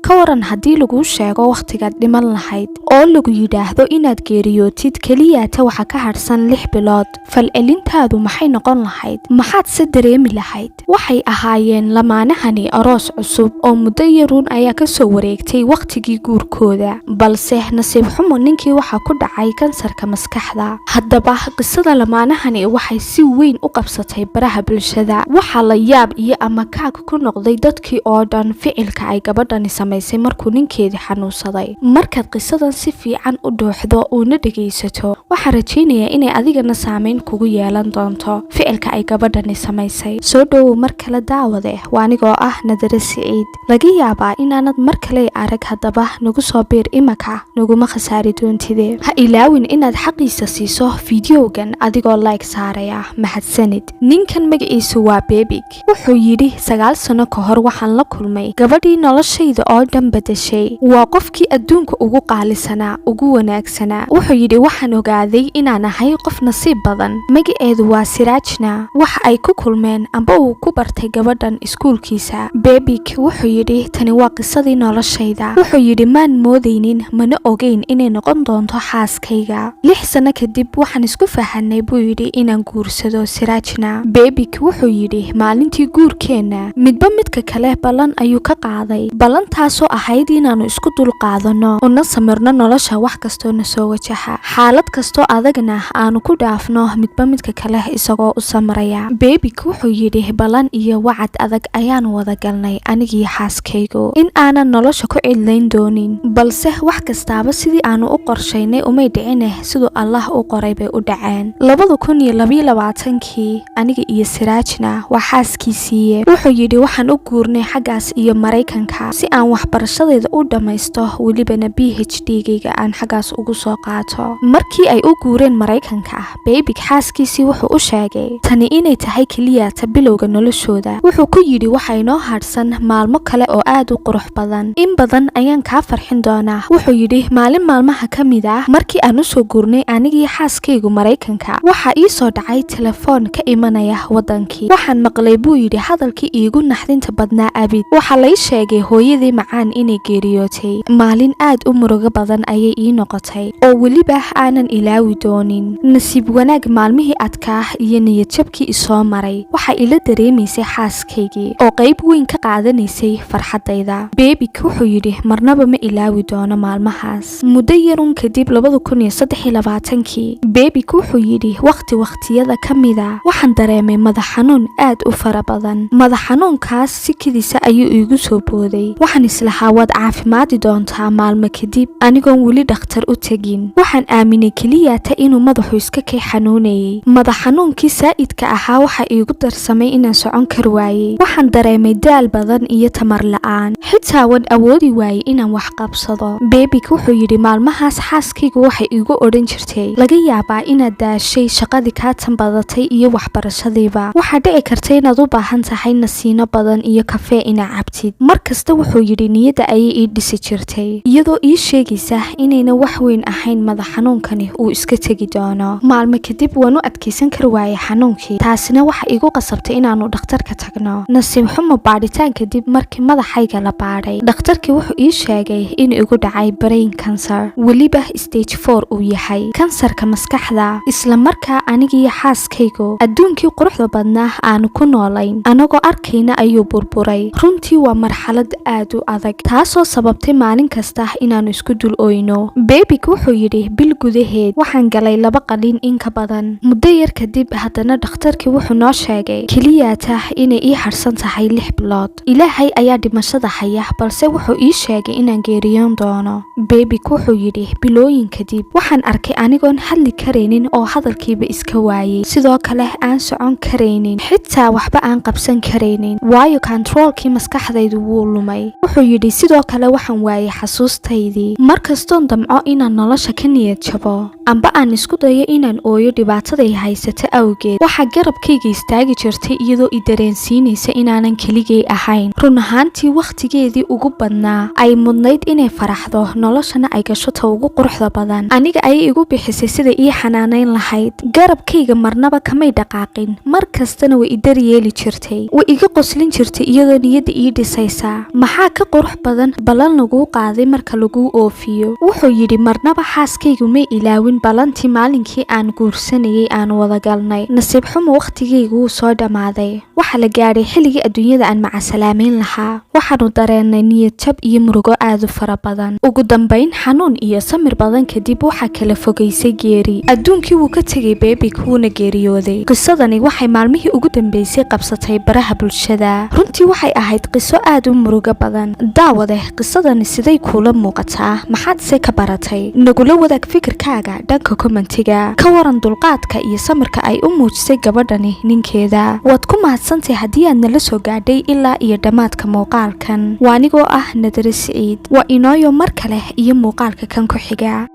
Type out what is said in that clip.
Ka waran haddii laguu sheego wakhtigaad dhiman lahayd oo lagu yidhaahdo inaad geeriyootid keliyaata waxa ka hadhsan 6 bilood? Falcelintaadu maxay noqon lahayd? Maxaad se dareemi lahayd? Waxay ahaayeen lamaanahani aroos cusub oo muddo yaruun ayaa kasoo wareegtay wakhtigii guurkooda, balse nasiib xumo ninkii waxaa ku dhacay kansarka maskaxda. Haddaba qisada lamaanahani waxay si weyn u qabsatay baraha bulshada. Waxaa la yaab iyo amakaag ku noqday dadkii oo dhan ficilka ay gabadhani samaysay markuu ninkeedii xanuunsaday. Markaad qisadan si fiican u dhuuxdo uuna dhegaysato, waxaan rajaynayaa inay adigana saameyn kugu yeelan doonto ficilka ay gabadhani samaysay. Soo dhowow mar kale, daawade. Waa anigoo ah Nadare Siciid. Laga yaabaa inaanad mar kale arag. Haddaba nagu soo biir imaka, naguma khasaari doontide. Ha ilaawin inaad xaqiisa siiso fideogan adigoo like saaraya. Mahadsanid. Ninkan magaciisu waa Bebig. Wuxuu yidhi: "9 sano ka hor waxaan la kulmay gabadhii noloshayda oo dhan bedeshay. Waa qofkii adduunka ugu qaalisanaa, ugu wanaagsanaa." Wuxuu yidhi: "Waxaan ogaaday inaan ahay qof nasiib badan. Magaceedu waa Siraajna." Waxa ay ku kulmeen amba uu ku bartay gabadhan iskuulkiisa. Bebig wuxuu yidhi: "Tani waa qisadii noloshayda." Wuxuu yidhi: "Maan moodaynin, mana ogeyn inay noqon doonto xaaskayga. 6 sano kadib waxaan isku fahanay," buu yidhi, "inaan guursado Siraajna." Bebig wuxuu yidhi: "Maalintii guurkeenna midba midka kale ballan ayuu ka qaaday, ballantaasoo ahayd inaannu isku dulqaadanno una samirno nolosha wax kastoo na soo wajaha, xaalad kastoo adagna aanu ku dhaafno midba midka kale isagoo u samraya." Bebig wuxuu yidhi: "Ballan iyo wacad adag ayaanu wada galnay anigii xaaskaygu in aanan nolosha ku cidlayn doonin, balse wax kastaaba sidii aanu u qorshaynay umay dhicineh, siduu Allah u qoray bay u dhaceen. 2022-kii aniga iyo Siraajna, waa xaaskiisiiye," wuxuu yidhi, "waxaan u guurnay xaggaas iyo Maraykanka si aan waxbarashadeeda u dhammaysto, welibana PhD-gayga aan xaggaas ugu soo qaato." Markii ay u guureen Maraykanka, Beybig xaaskiisii wuxuu u sheegay tani inay tahay keliya ta bilowga noloshooda. Wuxuu ku yidhi: "Waxa inoo hadhsan maalmo kale oo aad u qurux badan, in badan ayaan kaa farxin doonaa." Wuxuu yidhi: "Maalin maalmaha ka mid ah markii aan usoo guurnay anigii xaaskaygu Maraykanka, waxaa ii soo dhacay telefoon ka imanaya waddankii. Waxaan maqlay," buu yidhi, "hadalkii iigu naxdinta badnaa abid. Waxaa lay sheegay hooyadii macaan inay geeriyootay. Maalin aad u murugo badan ayay ii noqotay oo weliba aanan ilaawi doonin. Nasiib wanaag, maalmihii adkaa iyo niyadjabkii isoo maray waxaa ila dareemaysay xaaskaygii oo qayb weyn ka qaadanaysay farxaddayda." Beebik wuxuu yidhi: "Marnaba ma ilaawi doono maalmahaas." Muddo yarun kadib, 2023-kii, Beebik wuxuu yidhi: "Wakhti wakhtiyada ka mida waxaan dareemay madax xanuun aad u fara badan. Madax xanuunkaas si kedisa ayuu iigu soo booday. Waxaan islahaa waad caafimaadi doontaa maalmo kadib, anigoon weli dhakhtar u tegin. Waxaan aaminay keliyata inuu madaxu iska kay xanuunayay. Madax xanuunkii saa'idka ahaa waxa iigu darsamay inaan socon kar waayey. Waxaan dareemay daal badan iyo tamar la'aan, xitaa waan awoodi waayey inaan wax qabsado." Beebik wuxuu yidhi: "Maalmahaas xaaskaygu waxay iigu odhan jirtay: 'Laga yaabaa inaad daashay, shaqadii kaa tan badatay iyo waxbarashadiiba. Waxaa dhici karta inaad u baahan tahay nasiino badan iyo kafee inaad cabtid.' Mar kasta," wuxuu yidhi, "niyadda ayay ii dhisi jirtay, iyadoo ii sheegaysa inayna wax weyn ahayn, madax xanuunkani uu iska tegi doono. Maalmo kadib waan u adkaysan kari waayay xanuunkii, taasina waxa igu qasabtay inaannu dhakhtarka tagno. Nasiib xumo, baadhitaan kadib markii madaxayga la baadhay, dhakhtarkii wuxuu ii sheegay inuu igu dhacay brain cancer, weliba stage 4 uu yahay kansarka maskaxda. Isla markaa anigiiyo xaaskaygu adduunkii quruxda badnaa aanu ku noolayn anagoo arkayna ayuu burburay. Runtii waa marxalad aad u adag, taasoo sababtay maalin kasta inaannu isku dul oyno." Bebik wuxuu yidhi: "Bil gudaheed waxaan galay laba qalin in ka badan. Muddo yar kadib haddana dhakhtarkii wuxuu noo sheegay keliyaata inay ii harsan tahay 6 bilood. Ilaahay ayaa dhimashada haya, balse wuxuu ii sheegay inaan geeriyoon doono." Bebik wuxuu yidhi: "Bilooyin kadib waxaan arkay anigoon hadli karaynin oo hadalkiiba iska waayey, sidoo kale aan socon karaynin, xitaa waxba aan qabsan karaynin, waayo kontaroolkii maskaxdaydu wuu lumay." Wuxuu yidhi: "Sidoo kale waxaan waayay xasuustaydii. Mar kastoon damco inaan nolosha ka niyad jabo Amba aan isku dayo inaan ooyo dhibaataday haysata awgeed, waxaa garabkayga istaagi jirtay iyadoo i dareensiinaysa inaanan keligay ahayn. Run ahaantii, wakhtigeedii ugu badnaa ay mudnayd inay faraxdo, noloshana ay gasho ta ugu quruxda badan, aniga ayay igu bixisay sida ii xanaanayn lahayd. Garabkayga marnaba kamay dhaqaaqin, mar kastana way i daryeeli jirtay, way iga qoslin jirtay iyadoo niyadda ii dhisaysa. Maxaa ka qurux badan ballan laguu qaaday marka laguu oofiyo? Wuxuu yidhi, marnaba xaaskaygu may ilaawin ballantii maalinkii aan guursanayay aan wada galnay. Nasiib xumo, wakhtigaygu wuu soo dhammaaday. Waxaa la gaadhay xilligii adduunyada aan macasalaameyn lahaa. Waxaanu dareennay niyad jab iyo murugo aad u fara badan. Ugu dambayn, xanuun iyo samir badan kadib, waxaa kala fogaysay geeri. Adduunkii wuu ka tegay Bebik, wuuna geeriyooday. Qisadani waxay maalmihii ugu dambeysay qabsatay baraha bulshada. Runtii waxay ahayd qiso aad u murugo badan. Daawade, qisadani siday kuula muuqataa? Maxaadse ka baratay? Nagula wadaag fikirkaaga dhanka commentiga. Ka waran dulqaadka iyo samirka ay u muujisay gabadhani ninkeeda? Waad ku mahadsantahay haddii aad nala soo gaadhay ilaa iyo dhammaadka muuqaalkan. Waa anigoo ah Nadare Siciid. Waa inooyo mar kale iyo muuqaalka kan ku xiga.